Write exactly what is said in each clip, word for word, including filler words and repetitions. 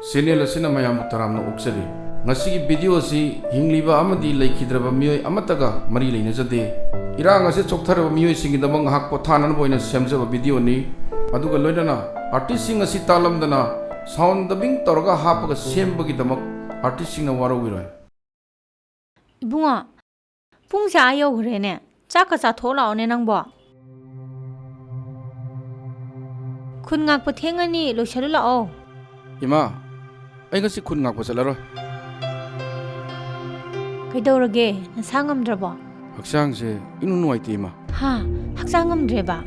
Channel ꯑꯁꯤꯅ ꯃꯌꯥꯝꯕꯨ ꯇꯔꯥꯝꯅ ꯑꯣꯛꯆꯔꯤ꯫ ꯉꯁꯤꯒꯤ ꯚꯤꯗꯤꯑꯣ ꯑꯁꯤ ꯍꯤꯡꯂꯤꯕ ꯑꯃꯗꯤ ꯂꯩꯈꯤꯗ꯭ꯔꯕ ꯃꯤꯑꯣꯏ ꯑꯃꯠꯇꯒ ꯃꯔꯤ ꯂꯩꯅꯖꯗꯦ꯫ ꯏꯔꯥꯡ ꯑꯁꯤ ꯆꯣꯛꯊꯔꯕ ꯃꯤꯑꯣꯏꯁꯤꯡꯒꯤꯗꯃꯛ ꯉꯥꯏꯍꯥꯛ ꯄꯣꯊꯥꯅꯅꯕ ꯑꯣꯏꯅ ꯁꯦꯝꯖꯕ ꯚꯤꯗꯤꯑꯣꯅꯤ꯫ ꯑꯗꯨꯒ ꯂꯣꯏꯅꯅ ꯑꯥꯔꯇꯤꯁꯁꯤꯡ ꯑꯁꯤ ꯇꯥꯛꯂꯝꯗꯅ ꯁꯥꯎꯟ ꯗꯕꯤꯡ ꯇꯧꯔꯒ ꯍꯥꯞꯄꯒ ꯁꯦꯝꯕꯒꯤꯗꯃꯛ ꯑꯥꯔꯇꯤꯁꯁꯤꯡꯅ ꯋꯥꯔꯧꯕꯤꯔꯣꯏ꯫ ꯏꯕꯨꯡꯉꯣ, ꯄꯨꯡꯁꯦ ꯑꯥ ꯌꯧꯈ꯭ꯔꯦꯅꯦ꯫ ꯆꯥꯛꯀ ꯆꯥꯊꯣꯛꯑ ꯂꯥꯛꯑꯣꯅꯦ ꯅꯪꯕꯣ꯫ ꯈꯨꯟ ꯉꯥꯛꯄ ꯊꯦꯡꯉꯅꯤ, ꯂꯣꯏꯁꯜꯂꯨ ꯂꯥꯛꯑꯣ꯫ ꯏꯃꯥ, ꯑꯩ ꯉꯁꯤ ꯈꯨꯟ ꯉꯥꯛꯄ ꯆꯠꯂꯔꯣꯏ꯫ ꯀꯩꯗꯧꯔꯒꯦ? ꯅꯁꯥ ꯉꯝꯗ꯭ꯔꯕꯣ? ꯍꯛꯆꯥꯡꯁꯦ ꯏꯅꯨꯡ ꯅꯨꯡꯉꯥꯏꯇꯦ, ꯏꯃꯥ꯫ ꯍꯥ? ꯍꯛꯆꯥꯡ ꯉꯝꯗ꯭ꯔꯦꯕ?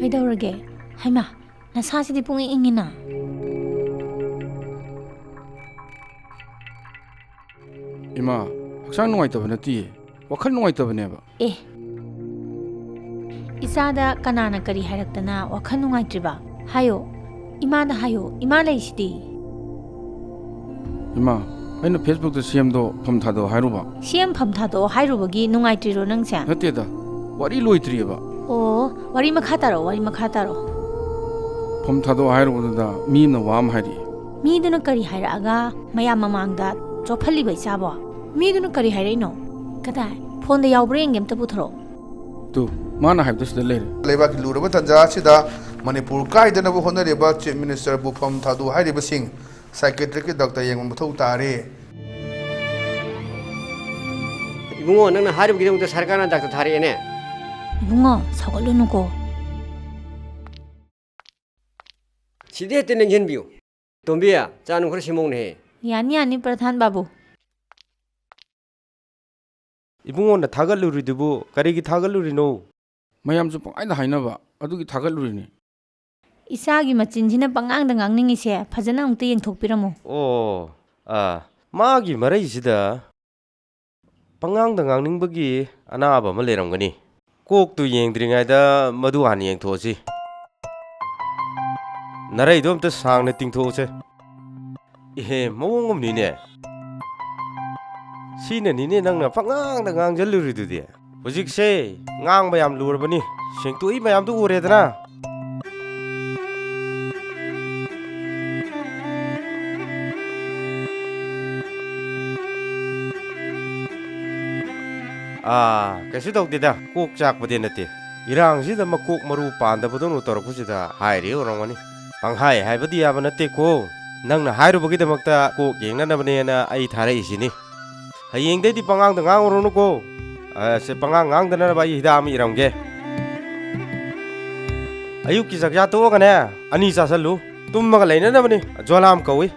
ꯀꯩꯗꯧꯔꯒꯦ? ꯍꯩꯃꯥ, ꯅꯁꯥꯁꯤꯗꯤ ꯄꯨꯡꯏꯪ ꯏꯪꯉꯤꯅ꯫ ꯏꯃꯥ, ꯍꯛꯆꯥꯡ ꯅꯨꯡꯉꯥꯏꯇꯕ ꯅꯠꯇꯤꯌꯦ, ꯋꯥꯈꯜ ꯅꯨꯡꯉꯥꯏꯇꯕꯅꯦꯕ꯫ ꯑꯦ, ꯏꯆꯥꯗ ꯀꯅꯥꯅ ꯀꯔꯤ ꯍꯥꯏꯔꯛꯇꯅ ꯋꯥꯈꯜ ꯅꯨꯡꯉꯥꯏꯇ꯭ꯔꯤꯕ? ꯍꯥꯏꯌꯣ, ꯏꯃꯥꯗ ꯍꯥꯏꯌꯣ, ꯏꯃꯥ ꯂꯩꯁꯤꯗꯤ꯫ ꯏꯃꯥ, ꯑꯩꯅ ꯐꯦꯁꯕꯨꯛꯇ ꯁꯤ ꯑꯦꯝꯗꯣ ꯐꯝ ꯊꯥꯗꯣꯛꯑꯣ ꯍꯥꯏꯔꯨꯕ꯫ ꯁꯤ ꯑꯦꯝ ꯐꯝ ꯊꯥꯗꯣꯛꯑꯣ ꯍꯥꯏꯔꯨꯕꯒꯤ ꯅꯨꯡꯉꯥꯏꯇ꯭ꯔꯤꯔꯣ ꯅꯪꯁꯦ? ꯅꯠꯇꯦꯗ, ꯋꯥꯔꯤ ꯂꯣꯏꯗ꯭ꯔꯤꯑꯕ꯫ ꯑꯣ, ꯋꯥꯔꯤ ꯃꯈꯥ ꯇꯥꯔꯣ, ꯋꯥꯔꯤ ꯃꯈꯥ ꯇꯥꯔꯣ꯫ ꯐꯝ ꯊꯥꯗꯣꯛꯑꯣ ꯍꯥꯏꯔꯨꯕꯗꯨꯗ ꯃꯤ ꯑꯃꯅ ꯋꯥ ꯑꯃ ꯍꯥꯏꯔꯛꯑꯦ꯫ ꯃꯤꯗꯨꯅ ꯀꯔꯤ ꯍꯥꯏꯔꯛꯑꯒ ꯃꯌꯥꯝ ꯃꯃꯥꯡꯗ ꯆꯣꯞꯍꯜꯂꯤꯕ ꯏꯆꯥꯕꯣ? ꯃꯤꯗꯨꯅ ꯀꯔꯤ ꯍꯥꯏꯔꯛꯏꯅꯣ? ꯀꯗꯥꯏ? ꯐꯣꯟꯗ ꯌꯥꯎꯕ꯭ꯔꯥ ꯌꯦꯡꯒꯦ, ꯑꯝꯇ ꯄꯨꯊꯣꯔꯛꯑꯣ꯫ ꯇꯨ, ꯃꯥꯅ ꯍꯥꯏꯕꯗꯨ ꯁꯤꯗ ꯂꯩꯔꯦ꯫ ꯂꯩꯕꯥꯛꯀꯤ ꯂꯨꯔꯕ ꯇꯥꯟꯖꯥ ꯑꯁꯤꯗ ꯃꯅꯤꯄꯨꯔ ꯀꯥꯏꯗꯅꯕ ꯍꯣꯠꯅꯔꯤꯕ ꯆꯤꯐ ꯃꯤꯅꯤꯁꯇꯔꯕꯨ ꯐꯝ ꯊꯥꯗꯣꯛꯎ ꯍꯥꯏꯔꯤꯕꯁꯤꯡ ꯁꯥꯏꯀꯦꯇ꯭ꯔꯤꯛꯀꯤ ꯗꯥꯛꯇꯔ ꯌꯦꯡꯕ ꯃꯊꯧ ꯇꯥꯔꯦ꯫ ꯏꯕꯨꯡꯉꯣ, ꯅꯪꯅ ꯍꯥꯏꯔꯤꯕꯒꯤꯗꯃꯛꯇ ꯁꯔꯀꯥꯔꯅ ꯗꯥꯛꯇꯔ ꯊꯥꯔꯛꯑꯦꯅꯦ꯫ ꯏꯕꯨꯡꯉꯣ, ꯁꯥꯎꯒꯠꯂꯨꯅꯨꯀꯣ꯫ ꯁꯤꯗꯤ ꯍꯦꯛꯇ ꯅꯤꯡꯁꯤꯟꯕꯤꯌꯨ꯫ ꯇꯣꯝꯕꯤ, ꯆꯥ ꯅꯨꯡ ꯈꯔ ꯁꯦꯝꯃꯧꯅꯦꯍꯦ꯫ ꯌꯥꯅꯤ, ꯌꯥꯅꯤ, ꯄ꯭ꯔꯙꯥꯟ ꯕꯥꯕꯨ꯫ ꯏꯕꯨꯡꯉꯣꯅ ꯊꯥꯒꯠꯂꯨꯔꯤꯗꯨꯕꯨ ꯀꯔꯤꯒꯤ ꯊꯥꯒꯠꯂꯨꯔꯤꯅꯣ? ꯃꯌꯥꯝꯁꯨ ꯄꯪꯍꯥꯏꯗ ꯍꯥꯏꯅꯕ, ꯑꯗꯨꯒꯤ ꯊꯥꯒꯠꯂꯨꯔꯤꯅꯤ꯫ ꯏꯆꯥꯒꯤ ꯃꯆꯤꯟꯁꯤꯅ ꯄꯉꯥꯡꯗ ꯉꯥꯡꯅꯤꯡꯉꯤꯁꯦ ꯐꯖꯅ ꯑꯃꯨꯛꯇ ꯌꯦꯡꯊꯣꯛꯄꯤꯔꯝꯃꯣ꯫ ꯑꯣ, ꯑꯥ, ꯃꯥꯒꯤ ꯃꯔꯩꯁꯤꯗ ꯄꯉꯥꯡꯗ ꯉꯥꯡꯅꯤꯡꯕꯒꯤ ꯑꯅꯥꯕ ꯑꯃ ꯂꯩꯔꯝꯒꯅꯤ꯫ ꯀꯣꯛꯇꯨ ꯌꯦꯡꯗ꯭ꯔꯤꯉꯩꯗ ꯃꯗꯨ ꯍꯥꯟꯅ ꯌꯦꯡꯊꯣꯛꯑꯁꯤ꯫ ꯅꯔꯩꯗꯣ ꯑꯝꯇ ꯁꯥꯡꯅ ꯇꯤꯡꯊꯣꯛꯑꯁꯦ꯫ ꯏꯍꯦ, ꯃꯑꯣꯡ ꯑꯃꯅꯤꯅꯦ꯫ ꯁꯤꯅꯅꯤꯅꯦ ꯅꯪꯅ ꯄꯉꯥꯡꯗ ꯉꯥꯡꯖꯜꯂꯨꯔꯤꯗꯨꯗꯤ꯫ ꯍꯧꯖꯤꯛꯁꯦ ꯉꯥꯡꯕ ꯌꯥꯝ ꯂꯨꯔꯕꯅꯤ꯫ ꯁꯦꯡꯇꯣꯛꯏ ꯃꯌꯥꯝꯗꯨ ꯎꯔꯦꯗꯅ꯫ ꯑꯥ, ꯀꯩꯁꯨ ꯇꯧꯗꯦꯗ, ꯀꯣꯛ ꯆꯥꯛꯄꯗꯤ ꯅꯠꯇꯦ꯫ ꯏꯔꯥꯡꯁꯤꯗ ꯃꯀꯣꯛ ꯃꯔꯨ ꯄꯥꯟꯗꯕꯗꯧꯅ ꯇꯧꯔꯛꯄꯁꯤꯗ ꯍꯥꯏꯔꯤ ꯑꯣꯏꯔꯝꯒꯅꯤ꯫ ꯄꯪꯍꯥꯏ ꯍꯥꯏꯕꯗꯤ ꯌꯥꯕ ꯅꯠꯇꯦꯀꯣ꯫ ꯅꯪꯅ ꯍꯥꯏꯔꯨꯕꯒꯤꯗꯃꯛꯇ ꯀꯣꯛ ꯌꯦꯡꯅꯅꯕꯅꯦꯅ ꯑꯩ ꯊꯥꯔꯛꯏꯁꯤꯅꯤ꯫ ꯍꯌꯦꯡꯗꯩꯗꯤ ꯄꯉꯥꯡꯗ ꯉꯥꯡꯉꯨꯔꯅꯨꯀꯣ꯫ ꯑ, ꯁꯦ, ꯄꯉꯥꯡ ꯉꯥꯡꯗꯅꯕ ꯑꯩ ꯍꯤꯗꯥꯛ ꯑꯃ ꯏꯔꯝꯒꯦ꯫ ꯑꯌꯨꯛꯀꯤ ꯆꯥꯛꯆꯥ ꯇꯣꯛꯑꯒꯅꯦ, ꯑꯅꯤ ꯆꯥꯁꯜꯂꯨ꯫ ꯇꯨꯝꯃꯒ ꯂꯩꯅꯅꯕꯅꯤ꯫ ꯖꯣꯂꯥꯝ ꯀꯧꯏ꯫